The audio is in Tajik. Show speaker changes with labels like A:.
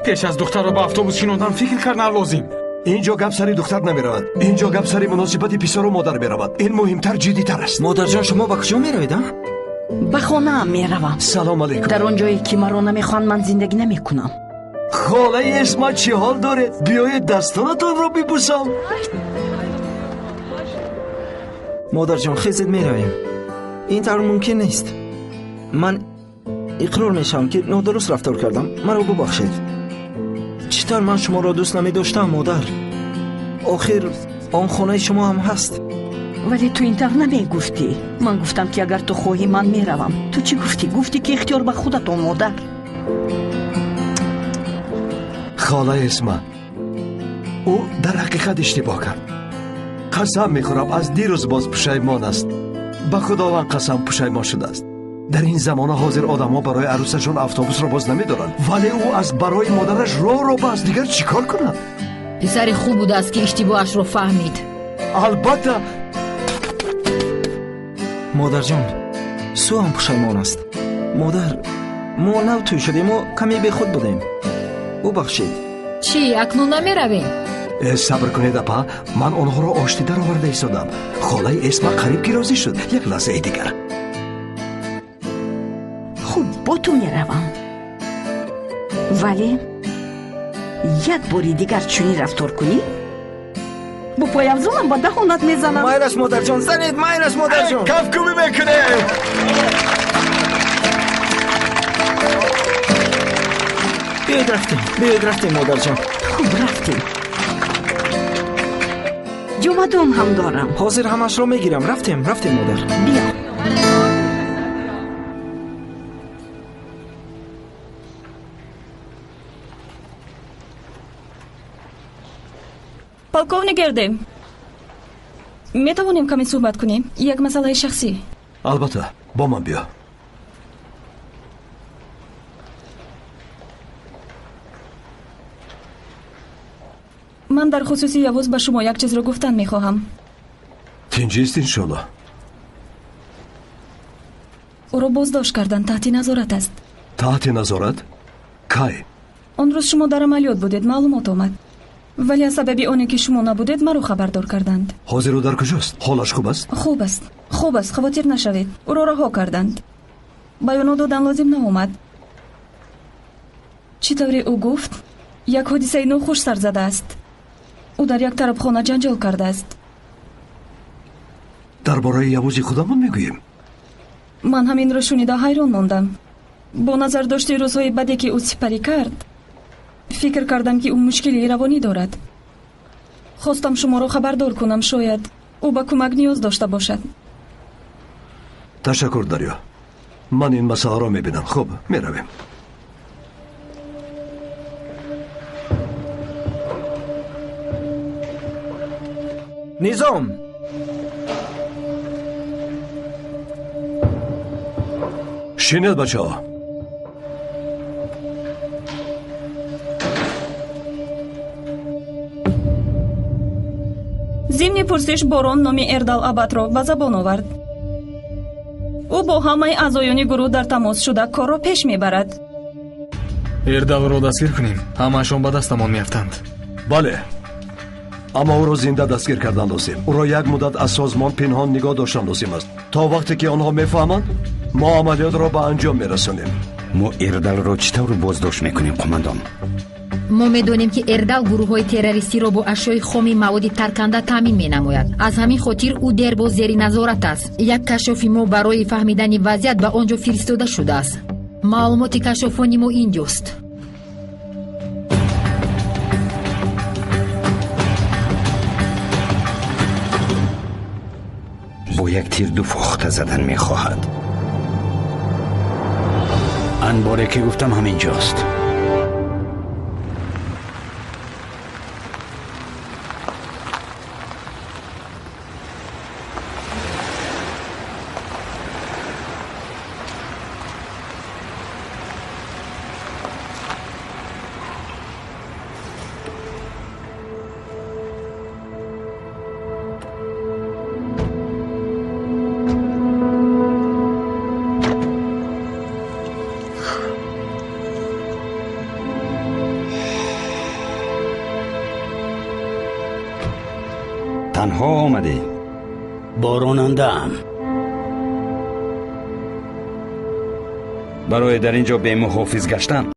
A: Пеш аз духтарро ба автобус шинондан фикр кардан лозим.
B: Инҷо гап сари духтар намеравад. Инҷо гап сари муносибати писару модар меравад. Ин муҳимтар, ҷиддитар аст.
C: Модарҷон, шумо ба куҷо меравед, а?
D: Ба хонаам меравам.
B: Салом алейкум.
D: Дар он ҷое ки маро намехоҳанд, ман зиндагӣ намекунам.
B: Холаи Эсма, чӣ ҳол доред? Биёед дастонатонро бибӯсам.
C: Модарҷон, хезед, меравем. Ин тавр мумкин нест. Ман иқрор мешавам, ки нодуруст рафтор кардам. Маро бубахшед. Чӣ тавр ман шуморо дӯст намедоштам, модар? Охир он хонаи шумо ҳам ҳаст.
D: Вале ту ин тавр намегуфтӣ. Ман гуфтам, ки агар ту хоҳӣ, ман меравам. Ту чӣ гуфтӣ? Гуфтӣ, ки ихтиёр ба худатон, модар.
B: Хола Эсма, ӯ дар ҳақиқат иштибоҳ кард. Қасам мехӯрам, аз дирӯз боз пушаймон аст. Ба Худованд қасам, пушаймон шудааст. Дар ин замона ҳозир одамҳо барои арӯсашон автобусро боз намедоранд, вале ӯ аз барои модараш роҳро баст. Дигар чӣ кор кунад?
E: Писари хуб будааст, ки иштибоҳашро фаҳмид.
B: Албатта.
C: Модарҷон, Су ҳам пушаймон аст. Модар, мо нав тӯй шудем, мо каме бехуд будем. Бубахшед.
E: Чӣ, акнун намеравем?
B: Сабр кунед, апа, ман онҳоро оштӣ дароварда истодам. Холаи Эсма қариб ки розӣ шуд. Як лаҳзаи дигар.
D: Хуб, бо ту меравам, вале як бори дигар чунин рафтор кунӣ, бо пойафзолам ба даҳонат мезанам.
C: Майлаш, модарҷон, занед, майлаш, модарҷон.
B: Кафкӯбӣ мекунем.
C: Биёед рафтем, биёед рафтем, модарҷон.
D: Хуб, рафтем. Ҷомадон ҳам дорам.
C: Ҳозир ҳамашро мегирам. Рафтем, рафтем, модар.
D: Биё.
F: Полковник Эрдем, метавонем каме суҳбат кунем? Як масъалаи шахсӣ.
B: Албатта, бо ман биё.
F: Ман дар хусуси Явуз ба шумо як чизро гуфтан мехоҳам.
B: Тинҷист, иншолло.
F: Ӯро боздошт кардан, таҳти назорат аст.
B: Таҳти назорат? Кай?
F: Он рӯз шумо дар амалиёт будед, маълумот омад. Вале аз сабаби оне ки шумо набудед, маро хабардор карданд.
B: Ҳозир ӯ дар куҷост? Ҳолаш хуб аст?
F: Хуб аст, хуб аст, хавотир нашавед. Ӯро раҳо карданд. Баёнот додан лозим наомад. Чӣ тавре ӯ гуфт, як ҳодисаи нохуш сар задааст. Ӯ дар як тарабхона ҷанҷол кардааст.
B: Дар бораи Явузи худамон мегӯем?
F: Ман ҳаминро шунида ҳайрон мондам. Бо назардошти рӯзҳои баде ки ӯ сипарӣ кард, фикр кардам, ки ӯ мушкилии равонӣ дорад. Хостам шуморо хабардор кунам, шояд ӯ ба кӯмак ниёз дошта бошад.
B: Ташаккур, Дарё. Ман ин масъаларо мебинам. Хуб, меравем.
C: Низом!
B: Шинед, бачаҳо.
F: Зимни пурсиш Борон номи Эрдал Абатро ба забон овард. Ӯ бо ҳамаи аъзоёни гурӯҳ дар тамос шуда корро пеш мебарад.
A: Эрдалро дастгир кунем, ҳамаашон ба дастамон меафтанд.
B: Бале, аммо ӯро зинда дастгир кардан лозим. Ӯро як муддат аз созмон пинҳон нигоҳ доштан лозим аст. То вақте ки онҳо мефаҳманд, мо амалиётро ба анҷом мерасонем.
G: Мо Эрдалро чӣ тавр боздошт мекунем, қумандон?
E: Мо медонем, ки Эрдал гурӯҳҳои террористиро бо ашёи хоми маводи тарканда таъмин менамояд. Аз ҳамин хотир ӯ дербоз зери назорат аст. Як кашофи мо барои фаҳмидани вазъият ба он ҷо фиристода шудааст. Маълумоти кашофони мо ин ҷост.
G: Бо як тир ду фохта задан мехоҳад. Анборе ки гуфтам ҳамин ҷост. Танҳо омадӣ?
H: Бо ронандаам.
G: Барои дар ин ҷо бемуҳофиз гаштан.